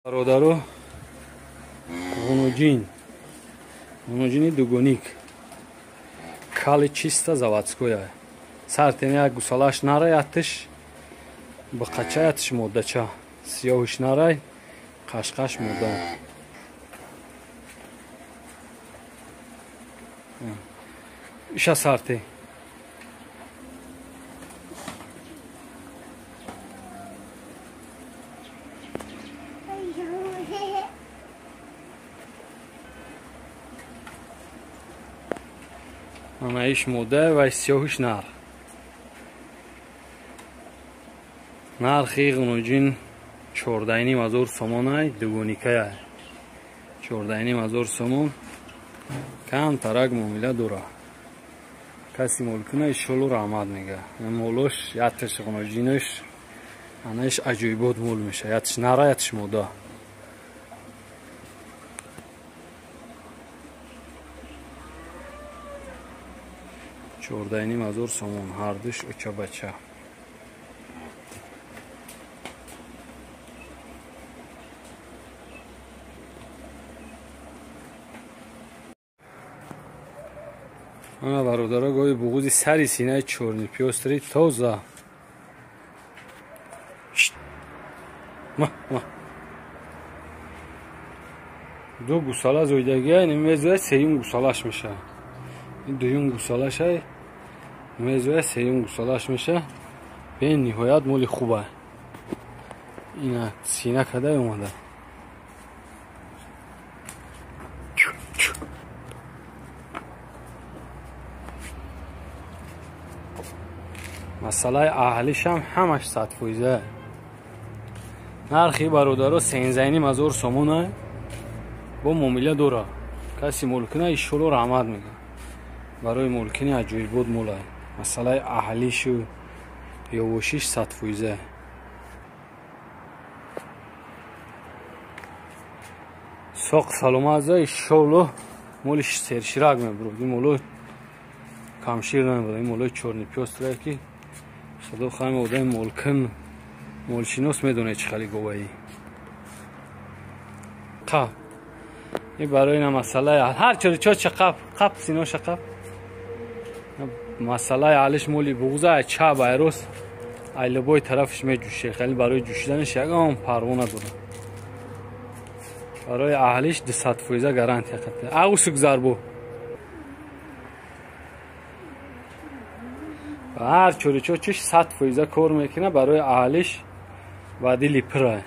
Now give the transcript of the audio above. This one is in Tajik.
Бародаро, ғунуҷин, ғунуҷини дугоник, кали чиста заводскоя. Сартен як гусалаш нарай, атиш бақача, атиш моддача, сиёҳиш нарай, қашқаш мода. Иша сарте. Ана иш мода ва сиёҳиш нар. Нархи ғунуҷин 14,5 ҳазор сомонай, дугоникая. 14,5 ҳазор сомон, кам тарак муомила дора. Каси молкуна иншолло раҳмат мега. Молош ятиш ғунуҷинаш анаиш аҷоибот мол меша. Ятиш нара, ятиш мода. 14,5 ҳазор сомон, ҳардуш оча-бача. Ана бародаро, гоҳи буғузи сари синаи чорни пёстри тоза. Ма, ма. Ду гусала зоидагия, мезоя сеюм гусалаш меша. Ин дуюм гусалашай, мезоя сеюм гусалаш меша. Бениҳоят моли хуба. Ина сина кадай омада. Масъалаи аҳлишам ҳамаш 100%. Нархи бародаро 13,5 ҳазор сомона, бо муомила дора. Каси молкуна иншолло раҳмат мега. Барои молкини аҷоибот молай. Масъалаи аҳлишу ёвошиш 100%. Соқ саломат за, иншолло моли серширак мебурад. Ин моло камшир намебурад. Ин молои чорни пёстрае ки худо хоҳам одами молкин, молшинос медонад чӣ хали говаӣ. Қа. Ин барои ина масъалаи ҳар чори чо қап, қап синоша қап. Масъалаи алиш моли буғза ай чап, ай рост, ай любой тарафаш меҷӯше. Хеле барои ҷӯшиданаш ягон парво надорад. Барои аҳлиш 200% гарантия қатъ. Агусу гузар бо. Ҳар чори чочиш 100% кор мекунад, барои аҳлиш ва дили пира.